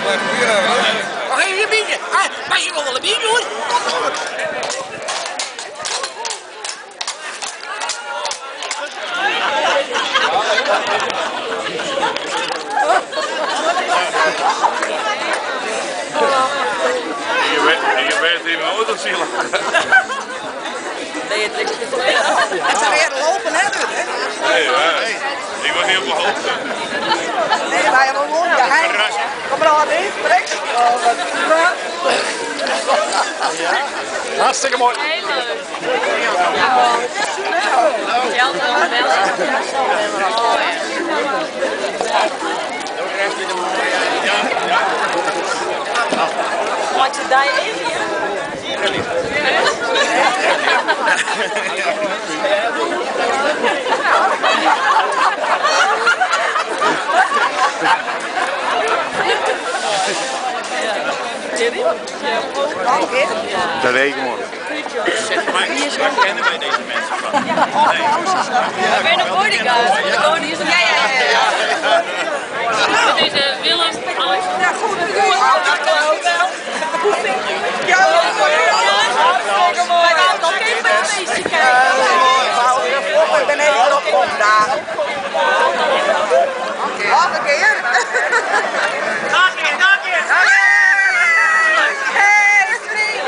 Nog even een biertje. Ah, maar je wil wel een biertje hoor. Je weet in mijn auto zien. Nee, het ligt Het is weer lopen, hè? Nee, ik was niet op de hoogte. Nee, wij hebben ook geheim. Kom maar al in, trek. Oh, wat prachtig. Ja. Hartstikke mooi. Heel leuk. Ja. Maak ze daar even, ja? De regenmorgen. Waar kennen wij deze mensen van? Ik ben een bodyguard. Ja, ja, ja. Dit is Willem. Ja, goed. Ja, Wij gaan nog even bij het feestje kijken. Ik ben even op opdagen. Nog een keer. Nog een keer, nog een keer. Hey, vriend.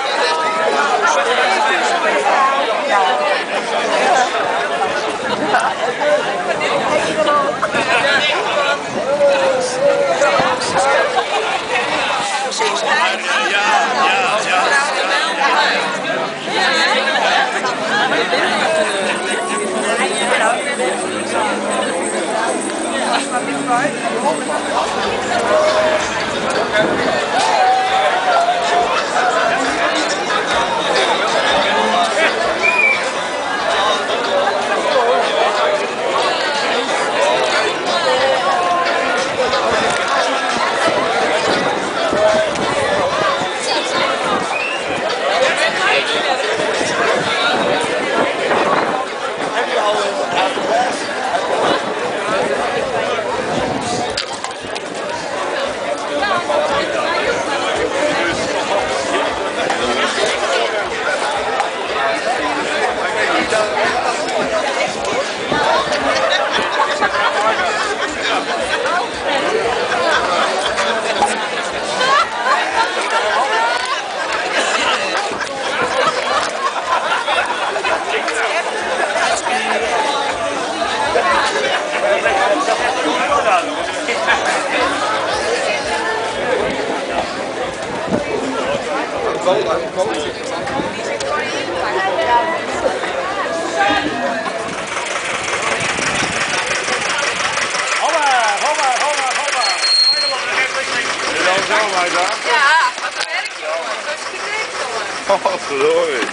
Ja, wat een werk jongen. Zo is het gedekt jongen. Oh, verdorie.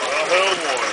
Ja, heel mooi.